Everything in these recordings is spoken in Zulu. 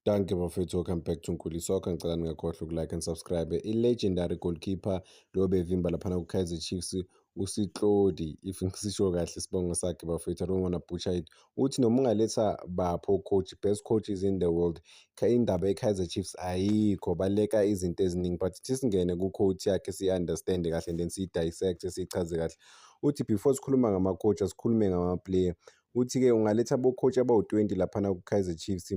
Dankie bafethu, welcome back to Nkuli Soccer. Ngicela ningakhohlwa uku-like and subscribe. I-legendary goalkeeper lo bevimba laphana ku-Kaizer Chiefs, uSitlodi, if ngisisho kahle isibongo sakhe bafethu, I don't wanna butcher it. Uthi noma ungaletha bapho coach, best coaches in the world, indaba ye-Kaizer Chiefs ayikho, baleka izinto eziningi, but thi singene ku-quote yakhe siyi-understand kahle and then siyi-dissect, siyichaze kahle. Uthi before sikhuluma ngama-coach, asikhulume ngama-player. Uthi-ke ungaletha abo-coach abawu-20 laphana ku-Kaizer Chiefs,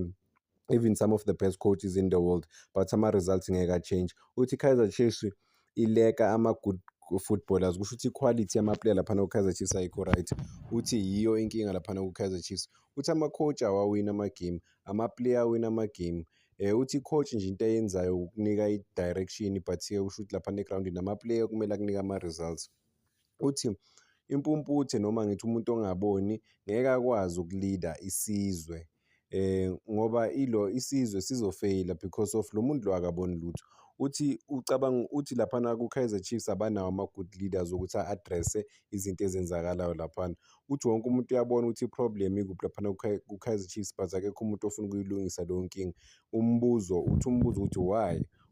even some of the best coaches in the world, but ama-results ngeke a-change. Uthi i-Kaizer Chiefs ileka ama-good footballers, kusho ukuthi i-quality yama-player laphana ku-Kaizer Chiefs ayikho right. Uthi yiyo inkinga laphana ku-Kaizer Chiefs. Uthi ama-coach awawini ama-game, ama-player awina ama-game. Uthi i-coach nje into ayenzayo ukunika i-direction, but-ke kusho ukuthi laphana egrawundini ama-player kumele akunike ama-results. Uthi impumputhe, noma ngithi umuntu ongaboni, ngeke akwazi uku-lead-a isizwe ngoba ilo isizwe sizofeyila because of lo muntu lo akaboni lutho. Uthi ucabanga uthi laphana ku-Kaizer Chiefs abanawo ama-good leaders ukuthi a-address-e izinto ezenzakalayo laphana. Uthi wonke umuntu uyabona ukuthi i-problem ikuphi laphana ku-Kaizer Chiefs, but akekho umuntu ofuna ukuyilungisa leyo nkinga. Umbuzo uthi, umbuzo ukuthi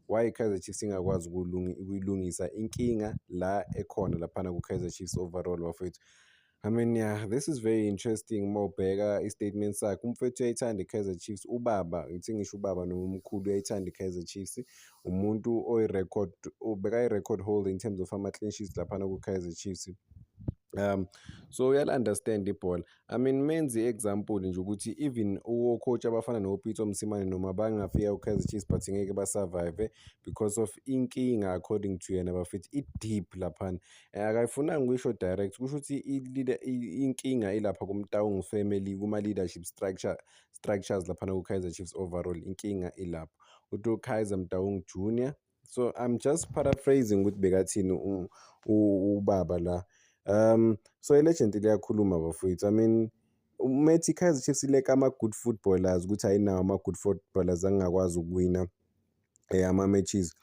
why i-Kaizer Chiefs ingakwazi ukuyilungisa inkinga la ekhona laphana ku-Kaizer Chiefs overall, bafethu. I mean, yeah, this is very interesting uma ubheka i-statement sakhe. Umfethu uyayithanda i-Kaizer Chiefs, ubaba, ngithi ngisho ubaba noma umkhulu, uyayithanda i-Kaizer Chiefs. Umuntu oyi-record, bekayi-record holder in terms of ama-clean sheets laphana ku-Kaizer Chiefs. So uyali-understand ibhola. I mean, menze i-example nje ukuthi even o-coach abafana no-Pitso Mosimane noma bangafika ku-Kaizer Chiefs, but ngeke ba-survive because of inkinga, according to yena bafethu, i-deep laphana. Akayifunanga ukuyisho direct, kusho ukuthi inkinga ilapha kuMtaung family, kuma-leadership structures laphana ku-Kaizer Chiefs overall, inkinga ilapho. Uthi uKaizer Motaung Junior. So I'm just paraphrasing ukuthi bekathini ubaba la. So i-legend liyakhuluma bafowethu. I mean, umethi i-Kaizer Chiefs ileka ama-good footballers, ukuthi ayinawo ama-good footballers angakwazi ukuwina ama-matches.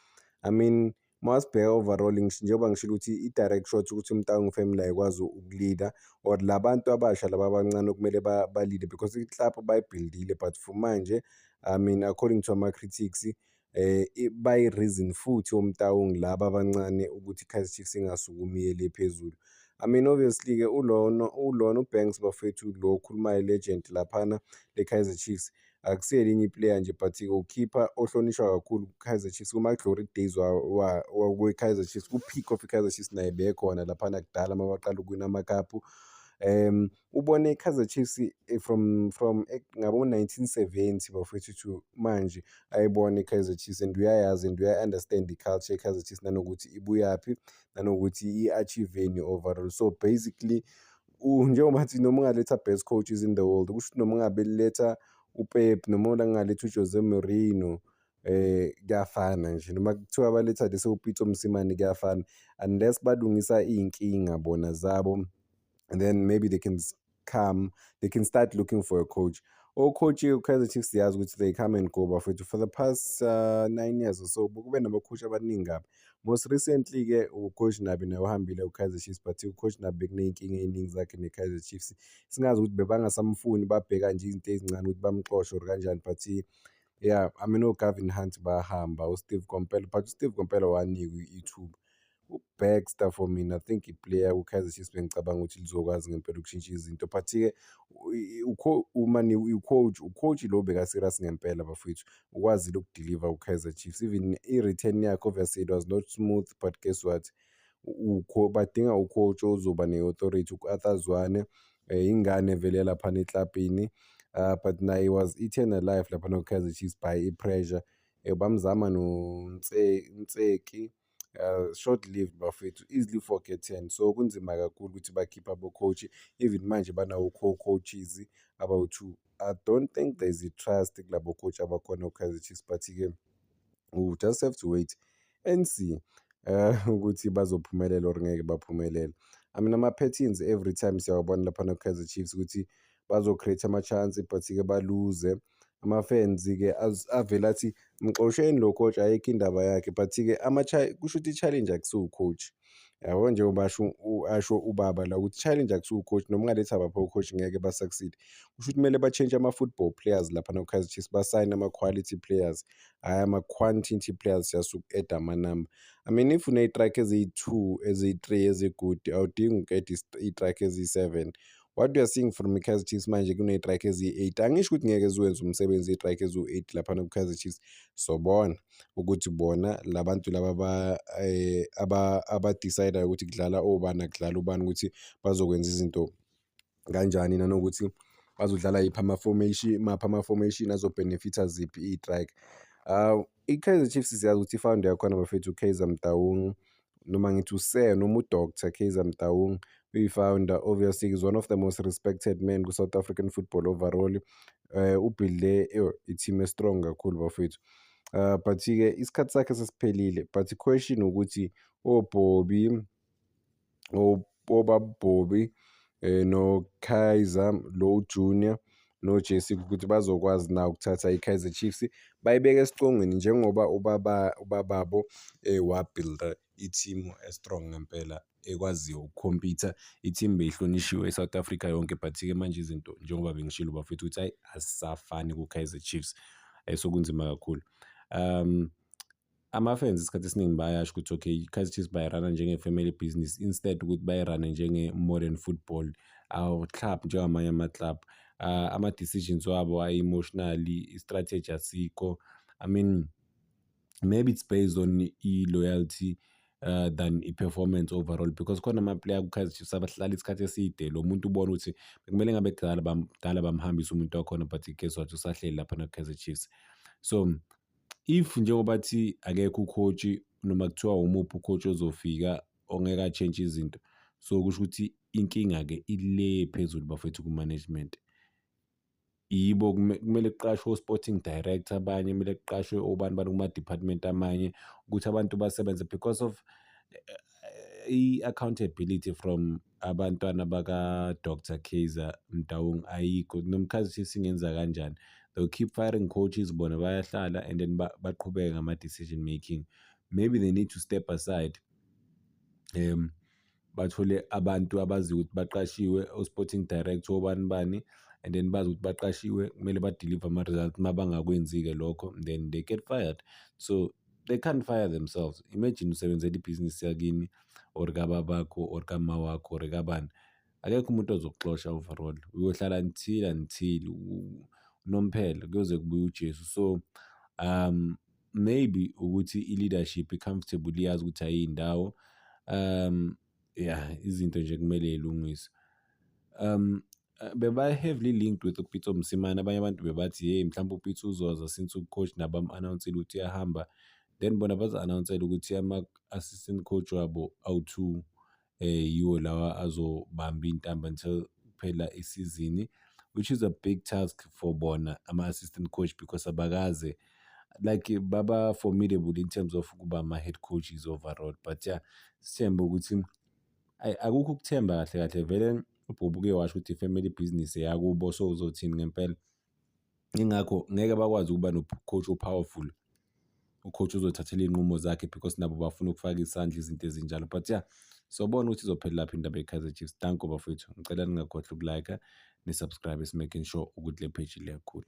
I mean, mawasibheka overall, njengoba ngishilo ukuthi i-direct shot ukuthi uMtaung family ayikwazi uku-lead-a or la bantu abasha laba abancane okumele ba-lead-e because i-club bayi-build-ile, but for manje, I mean, according to ama-critics, bayi-reason futhi oMtaung laba abancane ukuthi i-Kaizer Chiefs ingasukumi iye le phezulu. I mean, obviously-ke ulona uBanks bafethu, lo okhulumayo, i-legend laphana le-Kaizer Chiefs, akusiyo elinye i-player nje, but u-keeper ohlonishwa kakhulu ku-Kaizer Chiefs kuma-glory days we-Kaizer Chiefs, ku-peak of i-Kaizer Chiefs naye bekhona laphana kudala mabaqala ukuwina amakhaphu. Ubone i-Kaizer Chiefs from ngabo-1970 bafowethu to manje, ayibona i-Kaizer Chiefs and uyayazi and uyayi-understand i-culture ye-Kaizer Chiefs, nanokuthi ibuyaphi, nanokuthi i-achieve-ni overall. So basically, njengoba thi noma ungaletha best coaches in the world, kusho ukuthi noma ungabe letha uPep, noma ungaletha uJose Mourinho, kuyafana nje, noma kuthiwa baletha lesi uPitso Mosimane, kuyafana, unless balungisa iy'nkinga bona zabo, and then maybe they can start looking for a coach. O-coach ku-Kaizer Chiefs, siyazi ukuthi they come and go bafethu. For the past 9 years or so kube nama-coach abaningi kabi. Most recently-ke u-coach Nabi naye uhambile ku-Kaizer Chiefs, but u-coach Nabi bekuney'nkinga ey'ningi zakhe ne-Kaizer Chiefs. Singazi ukuthi bebangasamfuni, babheka nje izinto ey'ncane ukuthi bamxoshe or kanjani, but yeah, I mean, o-Gavin Hunt bahamba, u-Steve Komphela, but u-Steve Komphela wanikwa ithuba. U-Baxter, for mina, I think i-player ku-Kaizer Chiefs bengicabanga ukuthi lizokwazi ngempela ukushintsha izinto, but-ke umane u-coach lo beka-serious ngempela bafowethu, ukwazile uku-deliver ku-Kaizer Chiefs. Even i-return yakhe, obviously it was not smooth, but guess what, badinga u-coach ozoba ne-authority. U-Arthur Zwane ingane vele laphana eklabhini, but naye was eaten alive laphana ku-Kaizer Chiefs by i-pressure. Bamzama noNtseki, short lived bafethu, easily forgotten. So kunzima kakhulu ukuthi bakhiphe abo-coach, even manje banawo co-coaches abawu-two. I don't think there's i-trust kulabo coach abakhona ku-Kaizer Chiefs, but-ke we just have to wait and see ukuthi bazophumelela or ngeke baphumelele. I mean, ama-patterns every time siyawabona laphana ku-Kaizer Chiefs ukuthi bazo-create ama-chance, but-ke baluze. Ama-fans-ke avele athi mxosheni lo coach, ayikho indaba yakhe, but-ke kusho ukuthi i-challenge akusiwo u-coach. Yabo njengoba asho asho ubaba la ukuthi challenge akusiwo u-coach noma ungaletha baphi o-coach ngeke ba-succeed. Kusho ukuthi kumele ba-change ama-football players laphana ku-Kaizer Chiefs, basayine ama-quality players, hhayi ama-quantity players just uku-add-a amanamba. I mean, if une-striker eziyi-two, eziyi-three ezi-good, awudingi uku-add-a iy'striker eziyi-seven. What we are seeing from i-Kaizer Chiefs manje, kune-striker eziyi-eight. Angisho ukuthi ngeke ziwenze umsebenzi iy'striker eziwu-eight laphana ku-Kaizer Chiefs. Sobona ukuthi bona la bantu laba aba-decide-ayo ukuthi kudlala obani, akudlali ubani, ukuthi bazokwenza izinto kanjani, nanokuthi bazodlala yiphi ama-formation, maphi ama-formation azo-benefit-a ziphi iy'striker. I-Kaizer Chiefs siyazi ukuthi i-founder yakhona, bafethu, u-Kaizer Motaung, noma ngithi u-Sir noma u-Doctor Kaizer Motaung, uyi-founder. Obviously is one of the most respected men ku-South African football overall. U-build-e i-team e-strong kakhulu, bafethu. But-ke isikhathi sakhe sesiphelile, but i-question ukuthi oBobby, obaba Bobby no-Kaizer lo Junior no-Jesse ukuthi bazokwazi na ukuthatha i-Kaizer Chiefs bayibeke esicongweni njengoba ubaba ubababo wa-build-a i-team e-strong ngempela ekwaziyo uku-compete-a. I-team beyihlonishiwe e-South Africa yonke, but-ke manje izinto, njengoba bengishilo bafethu, ukuthi hhayi, azisafani ku-Kaizer Chiefs, sokunzima kakhulu. Ama-fans isikhathi esiningi bayasho ukuthi okay, i-Kaizer Chiefs bayi-run-a njenge-family business instead ukuthi bayi-run-e njenge-modern football club njengamanye ama-club. Ama-decisions wabo a-emotionally, i-strategy asikho. I mean, maybe it's based on i-loyalty than i-performance overall, because khona ama-player ku-Kaizer Chiefs abahlala isikhathi eside. Lo muntu ubona ukuthi bekumele ngabe kudala kudala bamhambisa umuntu wakhona, but guess what, usahleli laphana ku-Kaizer Chiefs. So if njengoba thi akekho u-coach, noma kuthiwa umuphi u-coach ozofika ongeke a-change izinto, so kusho ukuthi inkinga-ke ile phezulu, bafethu, ku-management. Yibo kumele kuqashwe o-sporting director abanye, kumele kuqashwe obani bani kuma-department amanye ukuthi abantu basebenze because of i-accountability from abantwana baka-Dr Kaizer Motaung ayikho. Noma i-Kaizer Chiefs ingenza kanjani, they'll keep firing coaches, bona bayahlala and then baqhubeke ngama-decision making. Maybe they need to step aside, bathole abantu abaziyo ukuthi baqashiwe, o-sporting director, obani bani, and then bazi ukuthi baqashiwe, kumele ba-deliver ama-results. Uma bangakwenzi-ke lokho, then they get fired. So they can't fire themselves. Imagine usebenzela ibhizinisi yakini or kababakho or kama wakho or kabani, akekho umuntu ozokuxosha. Overall uyohlala until unomphela, kuyoze kubuye uJesu. So maybe ukuthi i-leadership i-comfortable, iyazi ukuthi ayiyindawo. Yeah, izinto nje kumele y'lungiswe. Beba-heavily linked with uPitso Mosimane. Abanye abantu bebathi, hey, mhlawumbe uPitso uzoza since u-coach nabo bam-announce-ile ukuthi uyahamba, then bona bazi-announce-ela ukuthi ama-assistant coach wabo awu-two yiwo lawa azobamba iy'ntambo until kuphela isizini, which is a big task for bona ama-assistant coach because abakaze like baba formidable in terms of ukuba ama-head coaches overall. But yeah, sithembe ukuthi, ayi, akukho ukuthemba kahle kahle. Vele uBobby uke washo ukuthi i-family business eyakubo, so uzothini ngempela? Ingakho ngeke bakwazi ukuba no-coach o-powerful, u-coach uzothathela iy'nqumo zakhe, because nabo bafuna ukufaka isandla, izinto ezinjalo. But yeah, sobona ukuthi izophelela lapho indaba ye-Kaizer Chiefs. Danko bafowethu, ngicela ningakhohlwa uku-like ni-subscribe, making sure ukuthi le page liyakhula.